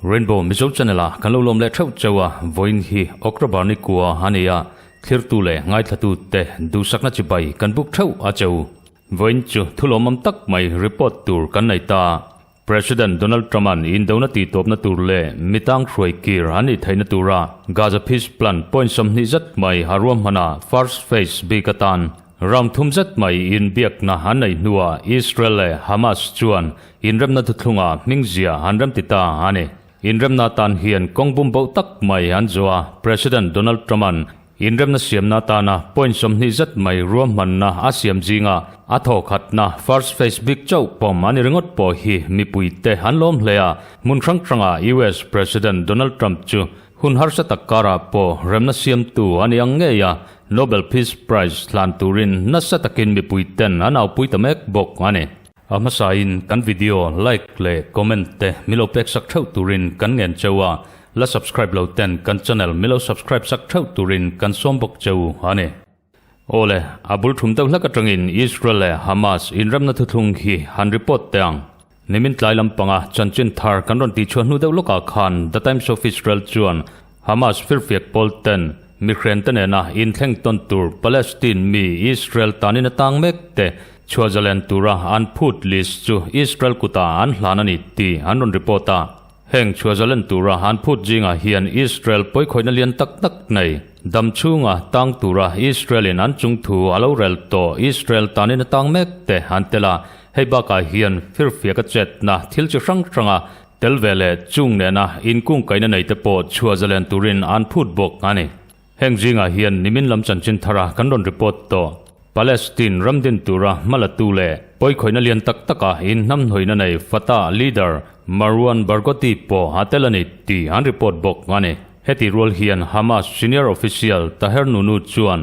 Rainbow Mizo Channel a kan lo lawm leh theuh cheu a, vawiin hi October ni kua a ni a, thlirtu leh ngaithlatu te duhsakna chibai kan buk theuh a cheu. Vawiin chu thulawmawm tak mai report tur kan nei ta. President Donald Trump-a'n indona tihtawpna tur leh mi tang hruai kir an nih theihna tura Gaza Peace Plan point 20 zet mai a ruahmana first phase bik atan round thum zet mai inbiakna an neih hnuah Israel leh Hamas chuan inremna thuthlunga hmingzia an remti ta a ni. Inremna atan hian kawng bumboh tak mai an zawh a, President Donald Trump-a'n Inremna siamna atana point 20 zet mai ruahmanna a siam zinga a thawkhatna first phase bik chauh pawm a ni ringawt pawh hi mipuite an lawm hle a. Hmun hrang hranga US President Donald Trump chu hun harsa tak karah pawh remna siamtu a ni ang ngei a, Nobel Peace Prize hlan turin nasa takin mipuiten an aupui ta mek bawk a ni. A hmasain kan video like leh comment te milo pek sak theuh turin kan ngen cheu a, la subscribe lo ten kan channel milo subscribe sak theuh turin kan sawm bawk cheu a ni. Awle, a bul thum deuh hlek atangin Israel leh Hamas inremna thuthlung hi han report teh ang. Nimin tlai lampanga chanchin thar kan rawn tihchhuah hnu deuh lawkah khan The Times of Israel chuan Hamas firfiak pawl ten mihren te nena inthleng tawn tur Palestine mi Israel tanin a tang mek te chhuah zalen tura an phut list chu Israel kutah an hlan a ni tih an rawn report a. Heng chhuah zalen tura an phut zingah hian Israel pawikhawihna lian tak tak nei dam chhunga tang tura Israel in an chung thu a lo rel tawh Israel tanin a tang mek te an tel a. Hei bakah hian firfiak a chetna thil chi hrang hranga Tel ve leh chung nena inkungkaihna nei te pawh chhuah zalen turin an phut bawk a ni. Heng zingah hian nimin lam chanchin thara kan rawn report tawh. Palestine ram din tura hmalatu leh pawikhawihna lian tak taka inhnamhnawihna nei Fatah leader Marwan Barghouti pawh a tel a ni tih an report bawk a ni. Heti rual hian Hamas senior official Taher Nunu chuan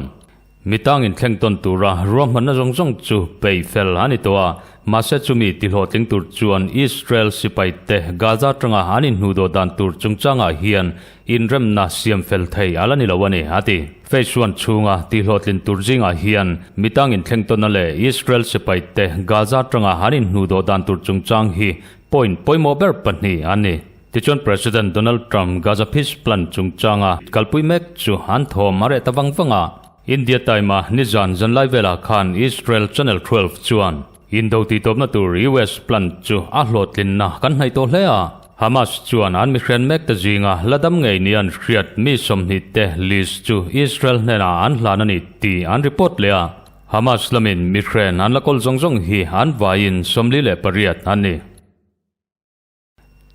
Mi tangin thleng tawn tura ruahmanna zawng zawng chu peih fel a ni tawh a, mahse chumi tihlawhtling tur chuan Israel sipaite Gaza atanga an inhnuhdawh dan tur chungchangah hian inremna siam fel thei a la ni lo a ni, a ti. Phase one chhunga tihlawhtlin tur zingah hian mi tangin thleng tawnna leh Israel sipaite Gaza atanga an inhnuhdawh dan tur chungchang hi point pawimawh ber pahnih a ni. Tichuan President Donald Trump Gaza Peace Plan chungchanga kalpui mek chu an thawm a reh ta vang vang a. India Time-a nizan zanlai velah khan Israel Channel 12 chuan indo tihtawpna tur US plan chu a hlawhtlinna kan hnaih tawh hle a. Hamas chuan an mihren mek te zinga la dam ngei ni an hriat mi 20 te list chu Israel hnenah an hlan a ni tih an report leh a. Hamas lamin mihren an la kawl zawng zawng hi an vaiin 48 an ni.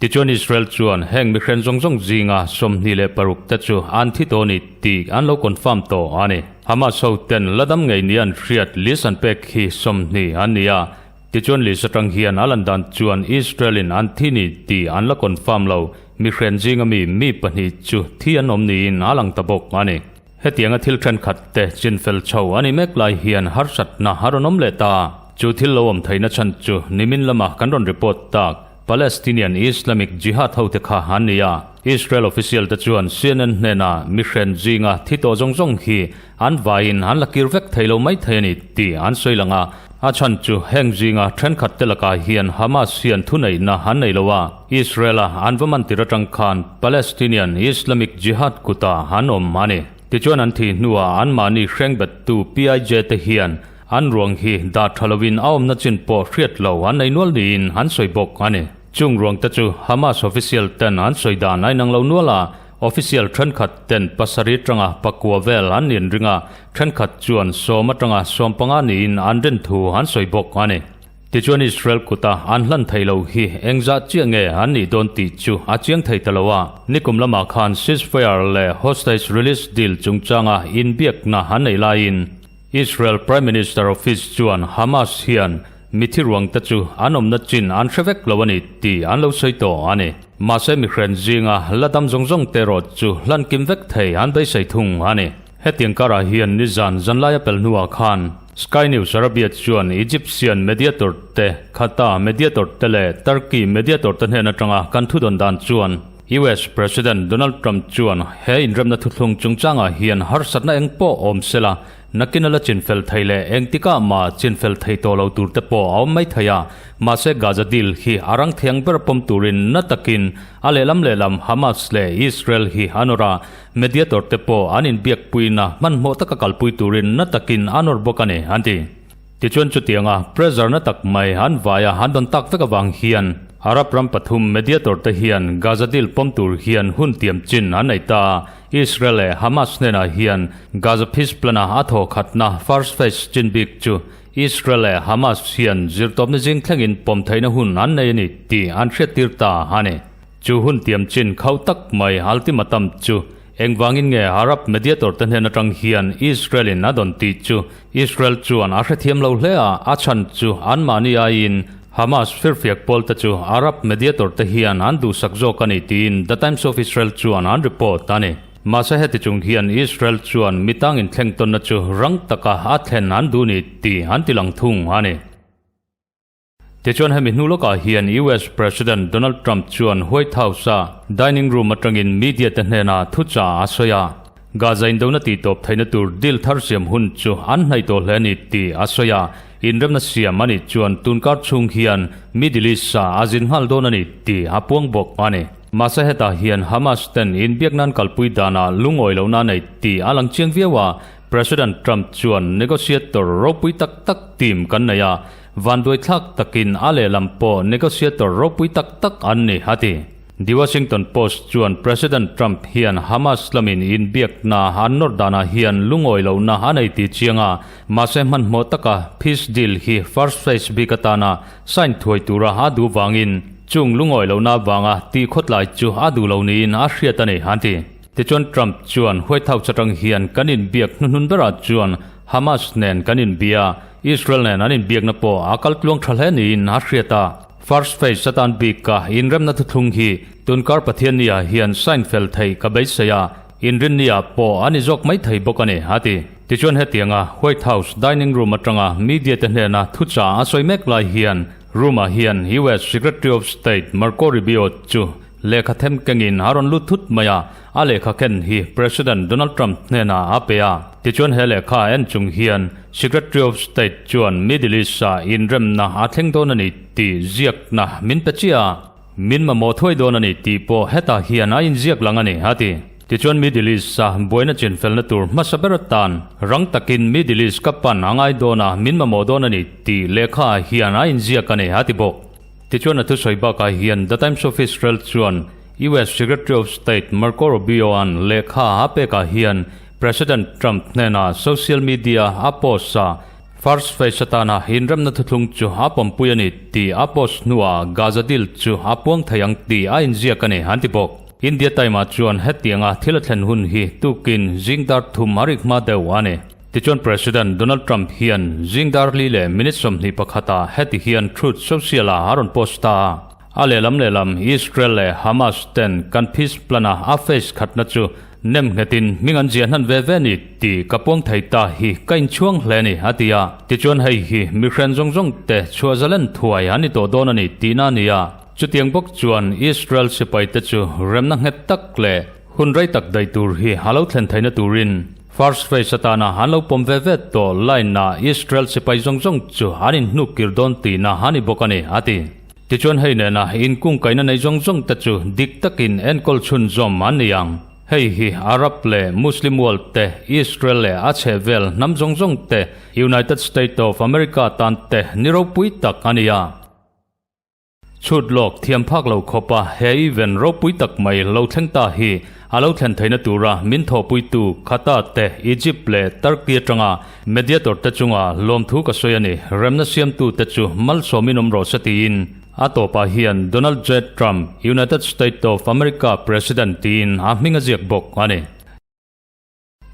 Tichuan Israel chuan heng mihren zawng zawng zinga 26 te chu an thi tawh a ni tih an lo confirm tawh a ni. Hamas ho ten la dam ngei ni an hriat list an pek hi 20 an ni a, tichuan list atang hian a lan dan chuan Israel in an thi ni tih an la confirm lo, mihren zinga mi mi pahnih chu thi an awm niin a lang ta bawk a ni. Hetianga thil thenkhat te chinfel chho a ni mek lai hian harsatna a rawn awm leh ta. Chu thil lo awm theihna chhan chu nimin lama kan rawn report tak Palestinian Islamic Jihad hote kha an ni a. Israel official te chuan CNN hnenah mihren zinga thi tawh zawng zawng hi an vaiin an la kir vek thei lo mai thei a ni tih an sawi lang a. A chhan chu heng zinga thenkhat te lakah hian Hamas hian thuneihna an nei lo a. Israel-a an va man tir atang khan Palestinian Islamic Jihad kutah an awm a ni. Tichuan an thih hnuah anmahni hrengbettu PIJ te hian an ruang hi dah tha lovin a awmna chin pawh hriat lo an nei nual niin an sawi bawk a ni. Chung ruang te chu Hamas official ten an sawi dan a inang lo nual a, official thenkhat ten pasarih atanga pakua vel an nin ring a, thenkhat chuan sawm atanga sawmpanga niin an rin thu an sawi bawk a ni. Tichuan Israel kuta an hlan thei lo hi engzah chiah nge an nih dawn tih chu a chiang thei ta lo a. Nikum lamah khan ceasefire leh hostage release deal chungchanga inbiakna an nei laiin Israel Prime Minister Office chuan Hamas hian mithi ruang te chu an awmna chin an hre vek lo a ni tih an lo sawi tawh a ni. Mahse mihren zinga la dam zawng zawng te erawh chu hlan kim vek thei an beisei thung a ni. Hetiang karah hian nizan zanlaia pel hnuah khan Sky News Arabia chuan Egyptian mediator te, Qatar mediator te leh Turkey mediator te hnen atanga kan thudawn dan chuan. US President Donald Trump chuan he inremna thuthlung chungchangah hian harsatna eng pawh awm sela, nakin a la chinfel thei leh engtikah mah chinfel thei tawh lo tur te pawh a awm mai thei a, mahse Gaza deal hi a rang thiang ber pawm turin na takin a lehlam lehlam Hamas leh Israel hi an awrh a, mediator te pawh an inbiakpuina hmanhmawh taka kalpui turin na takin an awrh bawk a ni, an ti. Tichuan chutianga pressure na tak mai an vaia an dawn tak vek avang hian Arab ram pathum mediator te hian Gaza deal pawm tur hian hun tiam chin an nei ta a, Israel leh Hamas hnenah hian Gaza peace plan-a a thaw khatna first phase chin bik chu Israel leh Hamas hian zirtawpna zing thlengin pawm theihna hun an nei a ni tih an hriattir ta a ni. Chu hun tiam chin khauh tak mai ultimatum chu Engvangin nge Arab mediator te hnen atang hian Israel in a dawn tih chu Israel chuan a hrethiam lo hle a, a chhan chu anmahni aiin Hamas firfiak pawl te chu Arab mediator te hian an duhsak zawk a ni tiin The Times of Israel chuan an report a ni. Mahse heti chung hian Israel chuan mitang inthleng tawnna chu rang taka a thlen an duh ni tih an ti lang thung a ni. Tichuan hemi hnu lawkah hian US President Donald Trump chuan White House-a dining room atangin media te hnenah thuchah a sawi a. Gaza indona tihtawp theihna tur deal thar siam hun chu an hnaih tawh hle a ni tih a sawi a. Inremna siam a nih chuan tunkar chhung hian Middle East-a a zin nghal dawn a ni tih a puang bawk a ni. Mahse hetah hian Hamas ten inbiakna an kalpui danah lungawi lohna a nei tih a lang chiang viau a. President Trump chuan negotiator ropui tak tak team kan nei a, Vanduaithlak takin a lehlam pawh negotiator ropui tak tak an ni, a ti. The Washington Post chuan President Trump hian Hamas lamin inbiakna an nawr danah hian lungawi lohna a nei ti chiang a, mahse hmanhmawh taka peace deal hi first phase bik atana sign thuai tura a duh vangin chung lungawi lohna avanga tih khawtlai chu a duh lo niin a hriat a ni, an ti. Tichuan Trump chuan White House atang hian kan inbiak hnuhnun berah chuan Hamas nen kan inbia, Israel nen an inbiakna pawh a kal tluang tha hle niin a hriat a. First phase atan bik ka inremna thuthlung hi tunkar Pathiannia hian sign fel theih ka beisei a, inrinnia pawh a ni zawk mai thei bawk a ni, a ti. Tichuan hetianga White House dining room atanga media te hnena thuchah a sawi mek lai hian room-ah hian US Secretary of State Marco Rubio chu Lehkha them kengin a rawn lut thut mai a, a lehkha ken hi President Donald Trump hnenah a pe a. Tichuan he lehkha en chung hian Secretary of State chuan Middle East-ah inremna a thleng dawn a ni tih ziakna min pe chiah a, min mamawh thuai dawn a ni tih pawh hetah hian a inziak lang a ni, a ti. Tichuan Middle East-a buaina chinfelna tur hmasa ber atan rang takin Middle East ka pan a ngai dawn a, min mamawh dawn a ni tih lehkha hian a inziak a ni, a ti bawk. Tichuan a thusawi bakah hian The Times of Israel chuan US Secretary of State Marco Rubio-a'n lehkha a pekah hian President Trump hnenah social media a post a, first phase atana inremna thuthlung chu a pawmpui a ni tih a post hnuah Gaza deal chu a puang thei ang tih a inziak a ni an ti bawk. India Time-ah chuan hetianga thil a thlen hun hi tukin zing dar thum a rik hma deuh a ni. Tichuan President Donald Trump hian zing dar li leh minute 21 ah heti hian Truth Social ah a rawn post ta a. A lehlam lehlam Israel leh Hamas ten kan peace plan a a phase khatna chu nem nghetin hming an ziah hnan ve ve ni tih ka puang thei ta hi ka inchhuang hle ni a ti a. Tichuan hei hi mihren zawng zawng te chhuah zalen thuai an ni tawh dawn a ni tihna a ni a. Chutiang bawk chuan Israel sipai te chu remna nghet tak leh hun rei tak daih tur hi a lo thlen theihna turin First phase atana an lo pawm ve ve tawh line-ah Israel sipai zawng zawng chu an inhnuk kir dawn tihna a ni bawk a ni, a ti. Tichuan hei nena inkungkaihna nei zawng zawng te chu dik takin enkawl chhunzawm an ni ang. Hei hi Arab leh Muslim world te, Israel leh a chhehvel hnam zawng zawng te, United State of America tan te ni ropui tak a ni a. Chhut lawk thiam phak lo khawpa he event ropui tak mai lo thleng ta hi a lo thlen theihna tura min thawhpuitu Qatar te, Egypt leh Turkey atanga mediator te chunga lawmthu ka sawi a ni. Remna siamtu te chu malsawmin awm rawh se tiin a tawpah hian Donald J. Trump, United State of America President tiin a hming a ziak bawk a ni.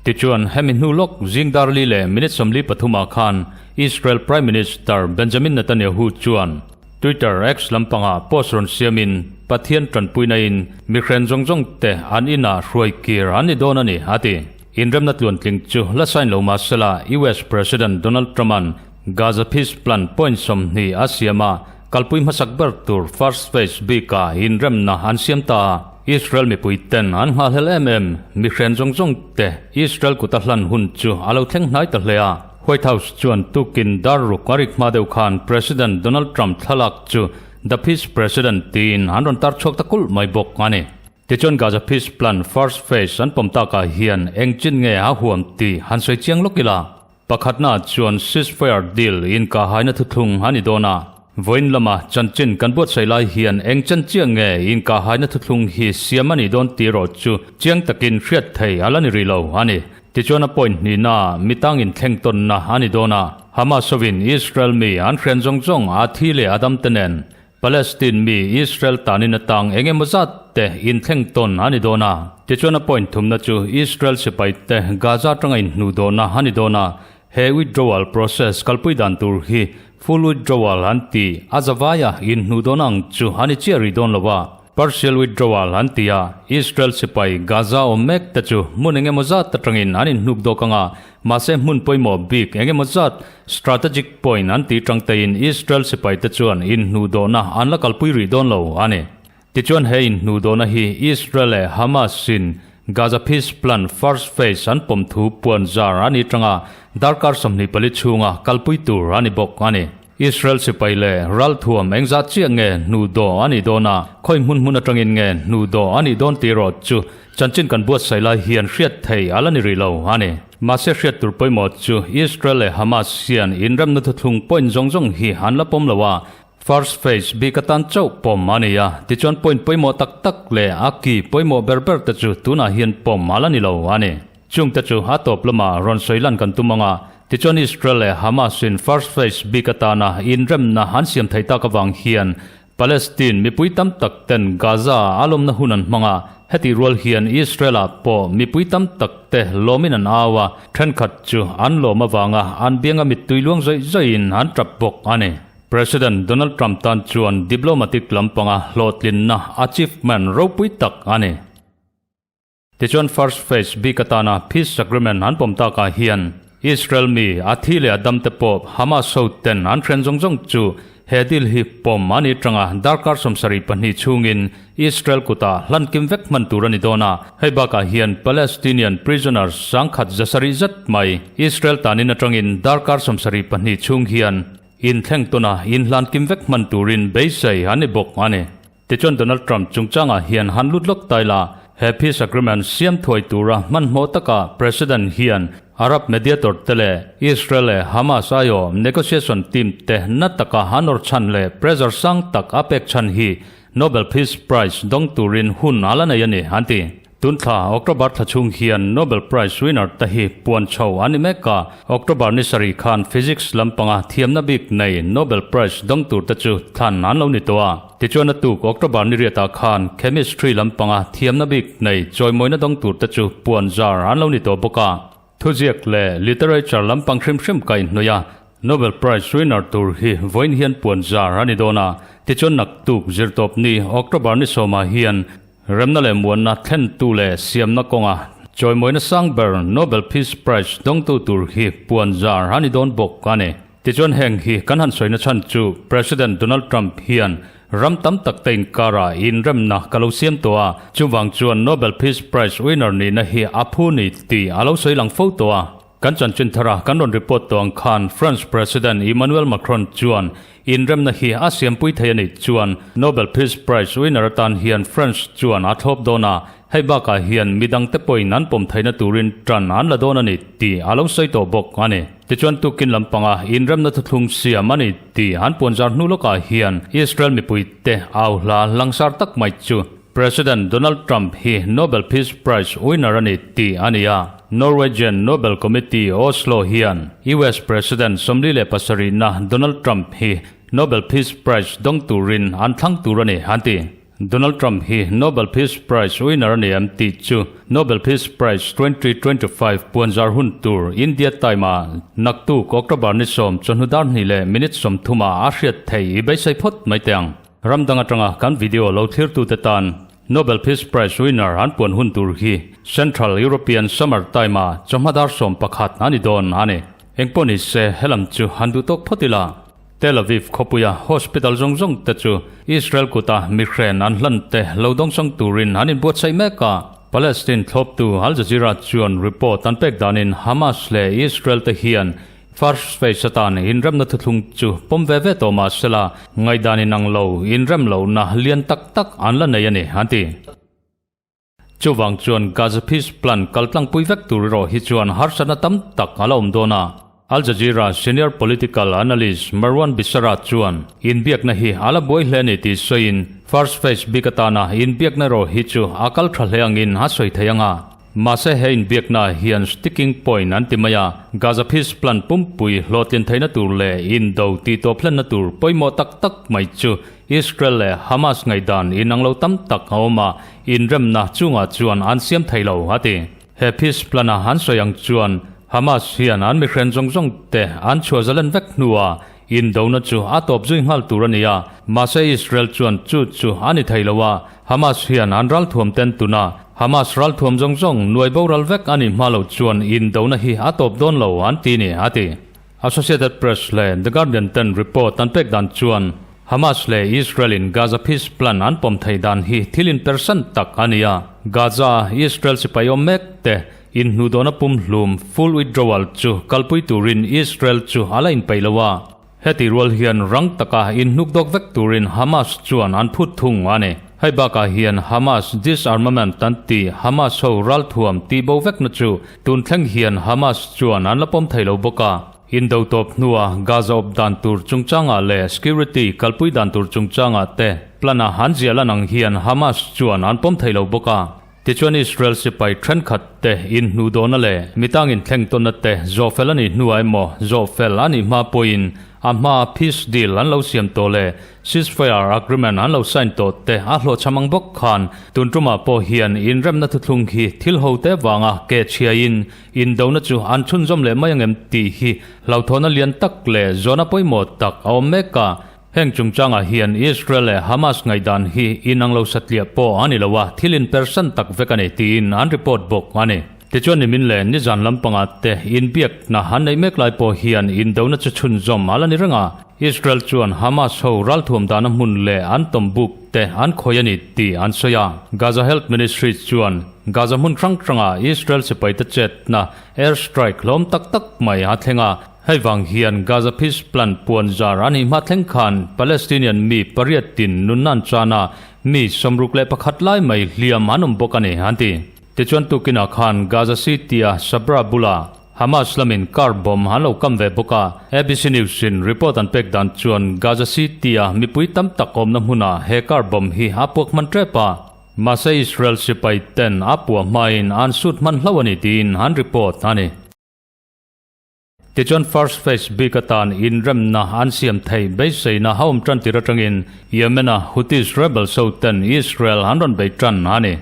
Tichuan, hemi hnu lawk zing dar li leh minute 43 ah khan Israel Prime Minister Benjamin Netanyahu chuan Twitter X lampangah post rawn siamin Pathian tanpuina in mihren zawng zawng te an inah hruai kir an ni dawn a ni, a ti. Inremna tluantling chu la sign lo mah sela US President Donald Trump-a'n Gaza Peace Plan point 20 a siam a, kalpui hmasak ber tur first phase bikah inremna an siam ta a. Israel mipui ten an nghahhlel em em, mi hren zawng zawng te Israel kuta hlan hun chu a lo thleng hnai ta hle a. White House chuan tukin dar ruk a rik hma deuh khan President Donald Trump thlalak chu The Peace President tiin an rawn tar chhuak ta kulh mai bawk a ni. Tichuan Gaza Peace Plan First Phase an pawm takah hian eng chin nge a huam tih han sawi chiang lawk ila. Pakhatna chuan ceasefire deal inkahhaina thuthlung a ni dawn a. Vawiin lama chanchin kan buatsaih lai hian eng chen chiah nge inkahhaina thuthlung hi siam a nih dawn tih erawh chu chiang takin hriat thei a la ni rih lo a ni. Tichuan a point hnihna mi tangin thleng tawnna a ni dawn a. Hamas hovin Israel mi an hrian zawng zawng a thi leh a damte nen Palestine mi Israel tanin atang eng emaw zat te inthleng tawn a ni dawn a. Tichuan a point thumna chu Israel sipai te Gaza atanga inhnuhdawhna a ni dawn a. He withdrawal process kalpui dan tur hi full withdrawal an ti a zavaia inhnuhdawhna ang chu a ni chiah rih dawn lo a. Partial withdrawal an ti a, Israel sipai Gaza awm mek te chu hmun eng emaw zat atangin an inhnuk dawk ang a, mahse hmun pawimawh bik eng emaw zat Strategic point an tih tangtein Israel sipaite chuan inhnuhdawhna an la kalpui rih dawn lo a ni. Tichuan he inhnuhdawhna hi Israel leh Hamas in Gaza Peace Plan First Phase an pawm thu puan zar a ni tanga darkar 24 chhunga kalpui tur a ni bawk a ni. Israel sipai leh ralthuam engzah chiah nge hnuhdawh a nih dawn a, khawi hmun hmun atangin nge hnuhdawh a nih dawn tih erawh chu chanchin kan buatsaih lai hian hriat thei a la ni rih lo a ni. Mahse hriat tur pawimawh chu Israel leh Hamas hian inremna thuthlung point zawng zawng hi an la pawm lo a, first phase bik atan chauh pawm a ni a, tichuan point pawimawh tak tak leh a ki pawimawh ber ber te chu tunah hian pawm a la ni lo a ni. Chung te chu a tawp lamah rawn sawi lan kan tum ang a, tichuan Israel leh Hamas in first phase bik atana inremna an siam theih tak avang hian Palestine mipui tam tak ten Gaza a lawmna hun an hmang a, hetih rual hian Israel ah pawh mipui tam tak te lawmin an au a, thenkhat chu an lawm avanga an bianga mittui luang zawih zawihin an tap bawk a ni. President Donald Trump tan chuan diplomatic lampanga hlawhtlinna achievement ropui tak a ni. Tichuan First Phase bik atana Peace Agreement an pawm takah hian Israel mi a thi leh a damte pawh Hamas ho ten an hren zawng zawng chu he deal hi pawm a ni tanga darkar 72 chhungin Israel kutah hlan kim vek hman tur a ni dawn a. Hei bakah hian Palestinian prisoners 700 zet mai Israel tanin atangin darkar 72 chhung hian inthleng tawna inhlan kim vek hman turin beisei an ni bawk a ni. Tichuan Donald Trump chungchangah hian han lut lawk tai la, he peace agreement siam thuai tura hmanhmawh taka President hian Arab mediator te leh Israel leh Hamas aiawh negotiation team te na taka han awr chhan leh pressure sang tak a pek chhan hi Nobel Peace Prize dawng turin hun a la nei a ni, an ti. Tun thla October thla chhung hian Nobel Prize winner te hi puan chho an ni mek a, October ni sarih khan Physics lampanga thiamna bik nei Nobel Prize dawng tur te chu thlan an lo ni tawh a. Tichuan a tuk October ni riatah khan Chemistry lampanga thiamna bik nei chawimawina dawng tur te chu puan zar an lo ni tawh bawk a. Thuziak leh Literature lampang hrim hrim kaihhnawih a, Nobel Prize winner tur hi vawiin hian puan zar a ni dawn a, tichuan naktuk zirtawpni October ni sawmah hian Remna leh muanna thlentu leh siamna kawnga chawimawina sang ber Nobel Peace Prize dawngtu tur hi puan zar a ni dawn bawk a ni. Tichuan heng hi kan han sawina chhan chu President Donald Trump hian ram tam tak te inkarah inremna ka lo siam tawh a, chuvang chuan Nobel Peace Prize winner nihna hi a phu ni tih a lo sawi lang fo tawh a. Kan chanchin thara kan rawn report tawh ang khan France President Emmanuel Macron chuan inremna hi a siampui thei a nih chuan Nobel Peace Prize winner atan hian France chuan a thlawp dawn a, hei bakah hian midangte pawhin an pawm theihna turin tan an la dawn a ni tih a lo sawi tawh bawk a ni. Tichuan tukin lampanga inremna thuthlung siam a ni tih an puanzar hnu lawkah hian Israel mipuite au hla langsar tak mai chu President Donald Trump hi Nobel Peace Prize winner a ni tih a ni a. Norwegian Nobel Committee Oslo hian US President 47na Donald Trump hi Nobel Peace Prize dawng turin an thlang tur a ni an ti. Donald Trump hi Nobel Peace Prize winner a ni em tih chu Nobel Peace Prize 2025 puanzar hun tur India Time-a naktuk October ni 10 chawhnu dar hnih leh minute 30 ah a hriat thei i beisei phawt mai teh ang. Ram dang atanga kan video lo thlirtute tan Nobel Peace Prize winner an puan hun tur hi Central European Summer Time-a chawhma dar 11 a ni dawn a ni. Engpawh ni se helam chu han duh tawk phawt ila. Tel Aviv khawpuia hospital zawng zawng te chu Israel kuta mihren an hlan te lo dawngsawng turin an inbuatsaih mek a. Palestine thlawptu Al Jazeera chuan report an pek danin Hamas leh Israel te hian First phase atan inremna thuthlung chu pawm ve ve tawh mah sela ngaihdan inang lo inrem lohna lian tak tak an la nei a ni, an ti. Chuvang chuan Gaza Peace Plan kaltlangpui vek tur erawh hi chuan harsatna tam tak a la awm dawn a. Al Jazeera senior political analyst Marwan Bishara chuan inbiakna hi a la buai hle a ni tih sawiin first phase bik atana inbiakna erawh hi chu a kal tha hle angin a sawi thei ang a. Mahse he inbiakna hian sticking point an ti mai a, Gaza Peace Plan pumpui hlawhtlin theihna tur leh indo tih tawp hlenna tur pawimawh tak tak mai chu Israel leh Hamas ngaihdan inang lo tam tak a awm a, inremna chungah chuan an siam thei lo, a ti. He peace plan-a an sawi ang chuan Hamas hian an mihren zawng zawng te an chhuah zalen vek hnuah indona chu a tawp zui nghal tur a ni a, mahse Israel chuan chu chu a ni thei lo a, Hamas hian an ralthuam ten tuna Hamas ralthuam zawng zawng nuai boral vek a nih hma lo chuan indona hi a tawp dawn lo an ti ni, a ti. Associated Press leh The Guardian ten report an pek dan chuan Hamas leh Israel in Gaza peace plan an pawm thei dan hi thil inpersan tak a ni a. Gaza Israel sipai awm mek te inhnuhdawhna pumhlum full withdrawal chu kalpui turin Israel chu a la inpeih lo a. Heti rual hian rang taka inhnukdawk vek turin Hamas chuan an phut thung a ni. Hei bakah hian Hamas disarmament an tih Hamas ho ralthuam tihbo vekna chu tun thleng hian Hamas chuan an la pawm thei lo bawk a. Indo tawp hnua Gaza awp dan tur chungchangah leh security kalpui dan tur chungchangah te plan-a an ziah lan ang hian Hamas chuan an pawm thei lo bawk a. Tichuan Israel sipai thenkhat te inhnuhdawhna leh mitang inthleng tawnna te zawhfel a nih hnuah emaw zawhfel a nih hma pawhin a hmaa peace deal an lo siam tawh leh ceasefire agreement an lo sign tawh te a hlawhchham ang bawk khan tun tumah pawh hian inremna thuthlung hi thil ho te vanga ke chhiaiin indona chu an chhunzawm leh mai angem tih hi hlauthawhna lian tak leh zawhna pawimawh tak a awm mek a. Heng chungchangah hian Israel leh Hamas ngaihdan hi inang lo satliah pawh a ni lo a, thil inpersan tak vek a ni tiin an report bawk a ni. Tichuan nimin leh nizan lampangah te inbiakna an neih mek lai pawh hian indona chu chhunzawm a la ni reng a, Israel chuan Hamas ho ralthuam dahna hmun leh an tawmbuk te an khawih a ni tih an sawi a. Gaza Health Ministry chuan Gaza hmun hrang hranga Israel sipaite chetna air strike hlawm tak tak mai a thleng a, Hei vang hian Gaza Peace Plan puan zar a nih hma thleng khan Palestinian mi pariatin nunna an chan a, mi 61 lai mai hliam an awm bawk a ni, an ti. Tichuan tukinah khan Gaza City-a Sabra bula Hamas lamin car bomb an lo kam ve bawk a. ABC News-in report an pek dan chuan Gaza City-a mipui tam tak awmna hmunah he car bomb hi a puak hman tep a. Mahse Israel sipai ten a puah hmain an sut hman hlauh a ni tiin an report a ni. Tichuan first phase bik atan inremna an siam thei beiseina a awm tan tir atangin Yemen-a Houthis rebels ho ten Israel an rawn bei tan a ni.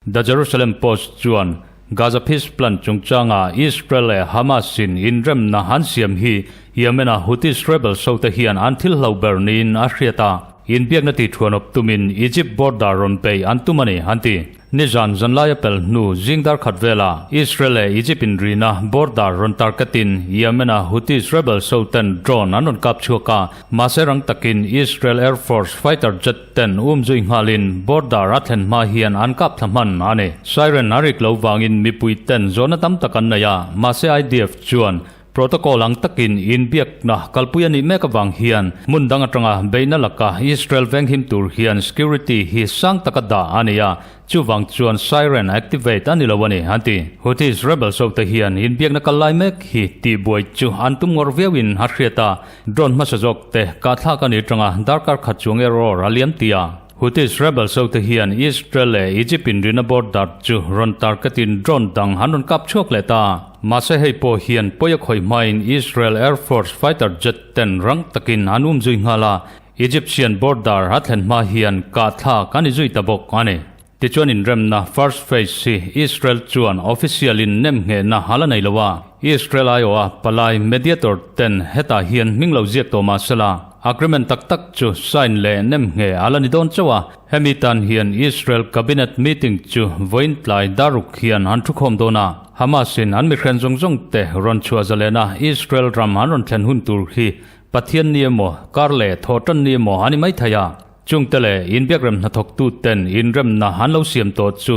The Jerusalem Post chuan Gaza peace plan chungchanga Israel leh Hamas in inremna an siam hi Yemen-a Houthis rebels ho te hian an thil hlo ber niin a hriat a, inbiakna tithuan awp tumin Egypt border rawn bei an tum a ni, an ti. Nizan zanlaia pel hnu zing dar khat velah Israel leh Egypt inrina border rawn targetin Yemen-a Houthis rebels ho ten drone an rawn kap chhuak a, mahse rang takin Israel Air Force fighter jet ten um zui nghalin border a thlen hma hian an kap thla hman a ni. Siren a rik lo vangin mipui ten zawhna tam tak an nei a, mahse IDF chuan Protocol ang takin inbiakna kalpui a nih mek avang hian hmun dang atanga beihna laka Israel venghim tur hian security hi sang taka dah a ni a, chuvang chuan siren activate a ni lo a ni, an ti. Houthis rebels ho te hian inbiakna kal lai mek hi tihbuai chu an tum ngawr viauin a hriat a, drone hmasa zawk te kahthlak a nih atanga darkar khat chuang error a liam ti a. Houthis rebels ho te hian Israel leh Egypt inrina border chu rawn targetin drone dang an rawn kap chhuak leh ta. Mahse hei pawh hian pawi a khawih hmain Israel Air Force fighter jet ten rang takin an um zui nghal a, Egyptian border a thlen hma hian kah thlak a ni zui ta bawk a ni. Tichuan inremna first phase hi Israel chuan official in nem nghehna a la nei lo a, Israel aiawha palai mediator ten hetah hian hming lo ziak tawh mah sela, agreement tak tak chu sign leh nem ngheh a la ni dawn chauh a. Hemi tan hian Israel cabinet meeting chu vawiin tlai daruk hian an thukhawm dawn a. Hamas-in an mihren zawng zawng te rawn chhuah zalena Israel ram an rawn thlen hun tur hi Pathian ni emaw, kar leh thawhtan ni emaw a ni mai thei a. Chungte leh inbiakrem hnathawktuten inremna an lo siam tawh chu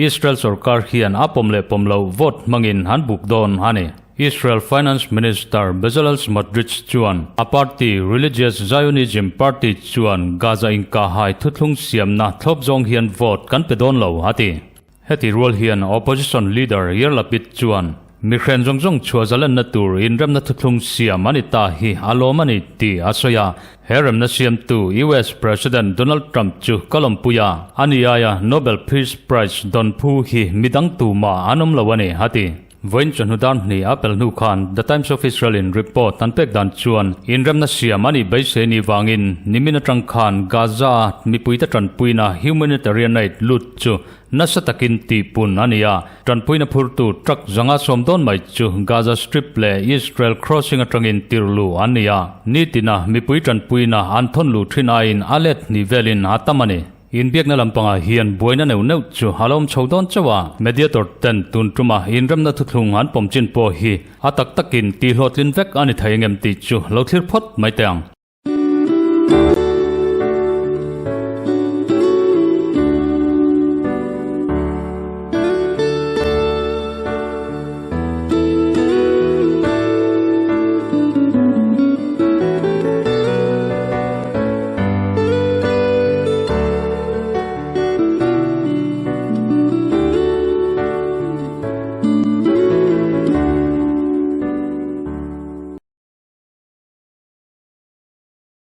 Israel sorkar hian a pawm leh pawm loh vote hmangin an buk dawn a ni. Israel Finance Minister Bezalel Smotrich chuan a party Religious Zionism Party chuan Gaza inkahhai thuthlung siamna thlawp zawng hian vote kan pe dawn lo a ti. Heti rual hian Opposition Leader Yair Lapid chuan mihren zawng zawng chhuah zalenna tur inremna thuthlung siam a ni ta hi a lawm a ni tih a sawi a. He remna siamtu US President Donald Trump chu ka lawmpui a, ani aia Nobel Peace Prize dawn phu hi midang tumah an awm lo a ni a ti. Vawiin chawhnu dar hnih a pel hnu khan The Times of Israel in report an pek dan chuan inremna siam a nih beisei ni vangin nimin atang khan Gaza mipuite tanpuina humanitarian aid lut chu nasa takin tihpun a ni a, tanpuina phurtu truck 110 dawn mai chu Gaza Strip leh Israel crossing atangin tirhluh an ni a, nitina mipui tanpuina an thawn luh thin aiin a let hnih velin a tam a ni. Inbiakna lampangah hian buaina neuh neuh chu a lo awm chho dawn chauh a, mediator ten tun tuma inremna thuthlung an pawm chin pawh hi a tak takin tihhlawhtlin vek a ni thei engem tih chu lo thlir phawt mai teh ang.